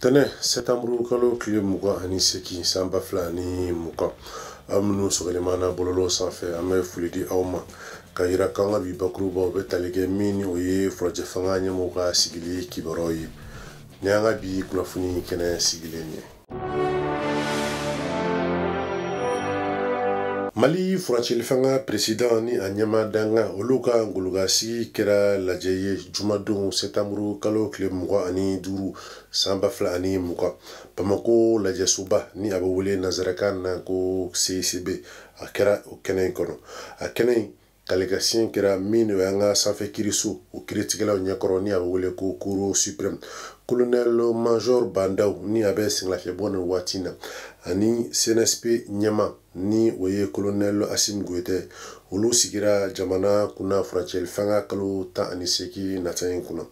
Tɛnɛ septembre kalo tile 28 san 2020 aw minnu sɔgɔlen na bɔlɔlɔ sanfɛ an bɛ foli di aw ma ka yira k'an ka bi bakurubaw bɛ tali kɛ min ni o ye furancɛ fanga ɲɛmɔgɔw ka sigili kibaruyaw ye ni an ka bi kunnafoni kɛnɛ sigilen ye. Mali furancɛli fanga président ni a ɲɛmaa dankan olu ka ngolokasigi kɛra lajɛ ye jumadon septembre kalo tile 25 san 2020 Bamako lajɛsoba ni a bɛ wele nanzarakan na ko CICB a kɛra o kɛnɛ in kɔnɔ. A kɛnɛ in kalikasiyɛn kɛra min o y'an ka sanfɛ kiiriso o kiiritigɛlaw ɲɛkɔrɔ ni a bɛ wele ko Cour suprême. Colonel major Bandaw ni a bɛ sɛgɛnlafiɲɛbɔ nin waati in na ani CNSP ɲɛmaa ni o ye colonel Assimi Goïta olu sigira jamana kunna furancɛli fanga kalo 18 nata in kunna.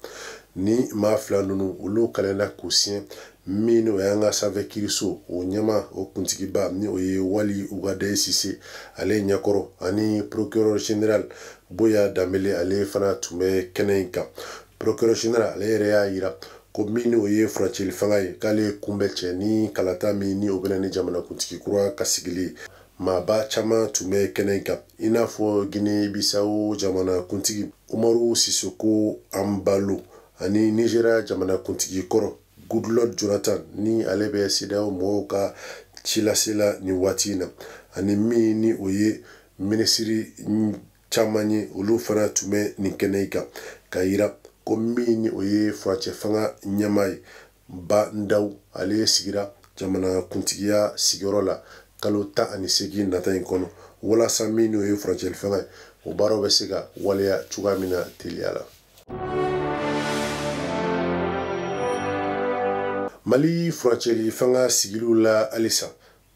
Ni maa fila ninnu olu kalenna k'u siɲɛ min o y'an ka sanfɛ kiiriso o ɲɛmaa o kuntigiba ni o ye Wali Ugadɛyi Sise ale ɲɛkɔrɔ ani procureur général Boya Danbele ale fana tun bɛ kɛnɛ in kan. Procureur général ale yɛrɛ y'a yira ko min o ye furancɛli fanga ye k'ale kun bɛ cɛ ni kalata min ni o bɛna ni jamanakuntigi kura ka sigili. Maaba caman tun bɛ kɛnɛ in kan i n'a fɔ Guinée Bissau jamanakuntigi Umaru Sissoco Embaló ani Nigéria jamanakuntigi kɔrɔ Goodluck Jonathan ni ale bɛ CEDEAO mɔgɔw ka cilasela nin waati in na ani min ni o ye minisiri caman ye olu fana tun bɛ nin kɛnɛ in kan ka yira ko min ni o ye furancɛ fanga ɲɛmaa ye Ba Ndaw ale sigira jamanakuntigiya sigiyɔrɔ la kalo 18 nata in kɔnɔ walasa min n'o ye furancɛli fanga ye o baaraw bɛ se ka waleya cogoya min na teliya la. Mali furancɛli fanga sigiliw la halisa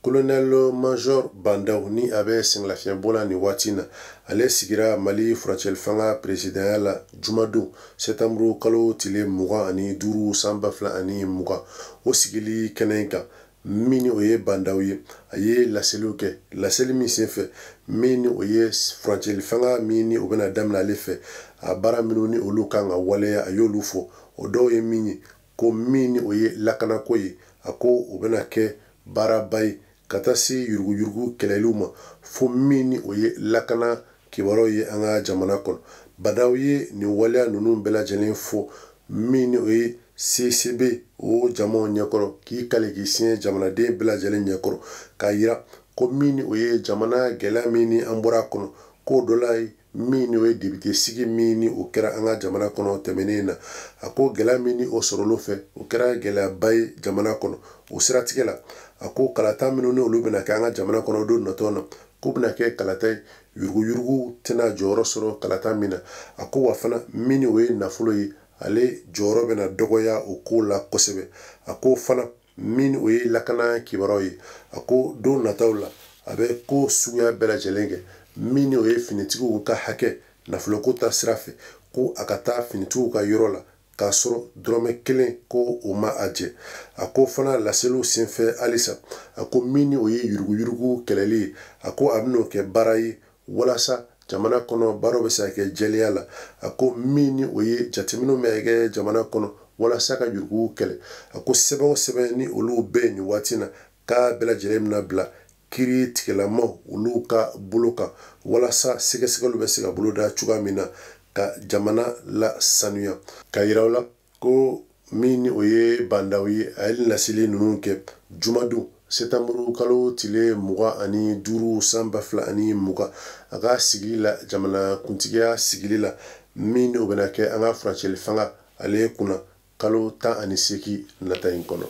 colonel major Bandaw ni a bɛ sɛgɛnlafiɲɛbɔ la nin waati in na ale sigira Mali furancɛli fanga présidentya la jumadon septembre kalo tile 25 san 2020 o sigili kɛnɛ in kan min o ye Bandaw ye a ye laseliw kɛ laseli min senfɛ min o ye furancɛli fanga min ni o bɛna daminɛ ale fɛ a baara minnu ni olu kan ka waleya a y'olu fɔ o dɔw ye min ye ko min o ye lakanako ye a ko o bɛna kɛ baaraba ye ka taa se yuruguyurugu kɛlɛliw ma fo min ni o ye lakana kibaruyaw ye an ka jamana kɔnɔ. Bandaw ye nin waleya ninnu bɛɛ lajɛlen fɔ min ni o ye CICB o jamaw ɲɛkɔrɔ k'i kale k'i siɲɛ jamanaden bɛɛ lajɛlen ɲɛkɔrɔ k'a yira ko min ni o ye jamana gɛlɛya min ni an bɔra a kɔnɔ k'o dɔ la ye min ni o ye député sigi min ni o kɛra an ka jamana kɔnɔ tɛmɛnen na a ko gɛlɛya min ni o sɔrɔlo fɛ o kɛra gɛlɛyaba ye jamana kɔnɔ o siratigɛ la a ko kalata minnu ni olu bɛna kɛ an ka jamana kɔnɔ don natɔ na k'o bɛna kɛ kalata ye yuruguyurugu tɛna jɔyɔrɔ sɔrɔ kalata min na a ko wa fana min ni o ye nafolo ye ale jɔyɔrɔ bɛna dɔgɔya o ko la kosɛbɛ a ko fana min o ye lakana kibaruyaw ye a ko don nataw la a bɛ ko suguya bɛɛ lajɛlen kɛ min o ye finitigiw ka hakɛ nafoloko ta sira fɛ ko a ka taa finitigiw ka yɔrɔ la k'a sɔrɔ dɔrɔmɛ kelen ko o ma a jɛ a ko fana laseliw senfɛ halisa a ko min o ye yuruguyurugu kɛlɛli ye a ko a bɛn'o kɛ baara ye walasa jamana kɔnɔ baaraw bɛ se ka kɛ jɛlenya la a ko min ni o ye jateminɛw bɛ kɛ jamana kɔnɔ walasa ka yurugu kɛlɛ a ko sɛbɛn o sɛbɛn ni olu bɛ nin waati in na k'a bɛɛ lajɛlen bɛna bila kiiri tigilamaw olu ka bolo kan walasa sɛgɛsɛgɛliw bɛ se ka boloda cogoya min na ka jamana la sanuya ka yira u la ko min ni o ye Bandaw ye a ye laseli ninnu kɛ jumadon septembre kalo tile 25 san 2020 a ka sigili la jamana kuntigiya sigili la min ni o bɛna kɛ an ka furancɛli fanga ale kunna kalo 18 nata in kɔnɔ.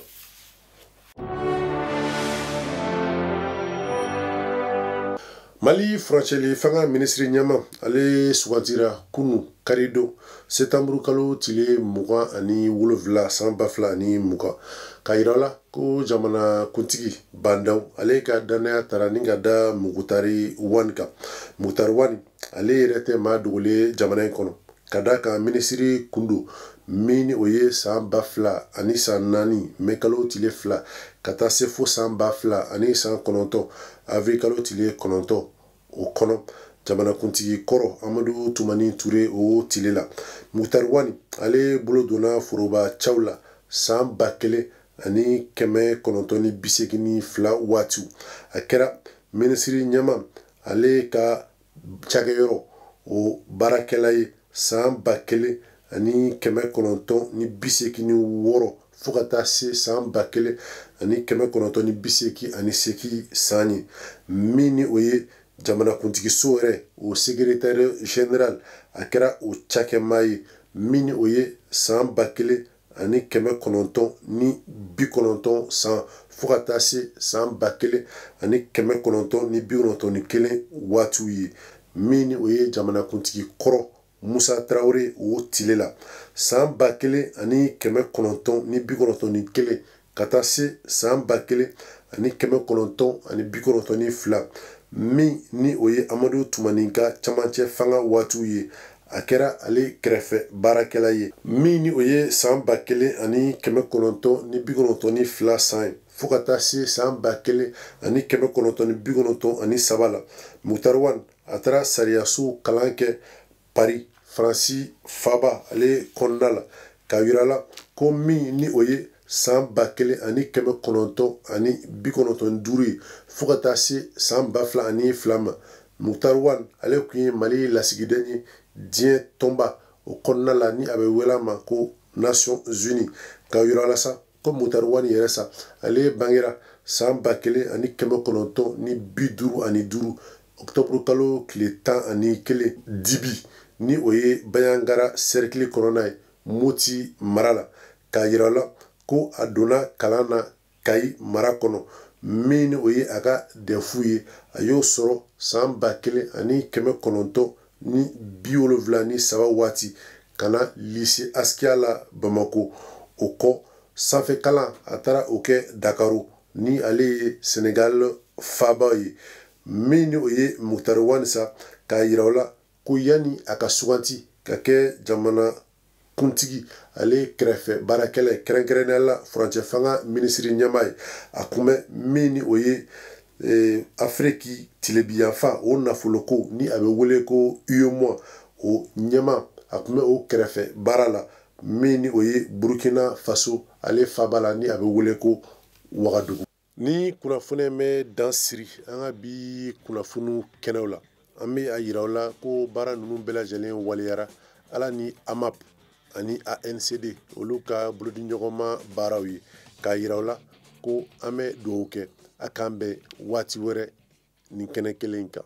Mali furancɛli fanga minisiri ɲɛmaa ale sugantira kunu karidon septembre kalo tile 27 san 2020 ka yira la ko jamana kuntigi Bandaw ale ka danaya tara ni ka da Mukutari Wani kan. Mukutari Wani ale yɛrɛ tɛ maa dogolen jamana in kɔnɔ ka d'a kan minisiri kun don min o ye san 2004 mɛ kalo tile 2 ka taa se fo san 2009 avril kalo tile 9 o kɔnɔ jamanakuntigi kɔrɔ Amadu Tumani Ture o tile la. Mukutari Wani ale bolo donna foroba caw la san 1000 1982 waatiw. A kɛra minisiri ɲɛma ale ka cakɛyɔrɔ o baarakɛla ye san 1986 fo ka taa se san 1988 san ye, min ni o ye jamanakuntigiso yɛrɛ o secrétaire général, a kɛra o cakɛmaa ye, min ni o ye san 1990 san fo ka taa se san 1991 waatiw ye, min ni o ye jamanakuntigi kɔrɔ Musa Tarawele o tile la. San 1991 ka taa se san 1992, min ni o ye Amadu Tumani ka camancɛ fanga waatiw ye, a kɛra ale kɛrɛfɛ baarakɛla ye, min ni o ye san 1992 san ye fo ka taa se san 1993 la. Moctar Ouane a taara sariyaso kalan kɛ Paris, Faransi faaba ale kɔnɔna la, k'a yira la ko min ni o ye san 1995 ye fo ka taa se san 2002 ma. Moctar Ouane ale tun ye Mali lasigiden ye diɲɛ tɔnba o kɔnɔna la, ni a bɛ wele a ma ko Nations Unies. K'a yira la sa ko Moctar Ouane yɛrɛ sa, ale bangera san 1955 octobre kalo tile 11 Dibi, ni o ye Bayangara cercle kɔnɔna ye Moti mara la. K'a yira la ko a donna kalan na Kayi mara kɔnɔ, min ni o ye a ka dɛfu ye, a y'o sɔrɔ san 1973 waati ka na lycée Askia la Bamako. O kɔ sanfɛ kalan a taara o kɛ Dakaro, ni ale ye Senegal faaba ye. Min ni o ye Moctar Ouane sa, k'a yira o la ko yanni a ka suganti ka kɛ jamana kuntigi ale kɛrɛfɛ baarakɛla ye, kɛrɛnkɛrɛnnenya la furancɛ fanga minisiri ɲɛmaa ye, a kun bɛ min ni o ye Afiriki tilebiyanfa o nafoloko ni a bɛ wele ko UEMOA o ɲɛmaa, a kun bɛ o kɛrɛfɛ baara la, min ni o ye Burkina Faso ale faaba la, ni a bɛ wele ko Wagadugu. Ni kunnafoni bɛ dan siri an ka bi kunnafoniw kɛnɛw la, an bɛ a yira aw la ko baara ninnu bɛɛ lajɛlen waleyara ala ni AMAP ani ANCD olu ka bolodiɲɔgɔnma baaraw ye, k'a yira aw la ko an bɛ dugawu kɛ a k'an bɛn waati wɛrɛ nin kɛnɛ kelen kan.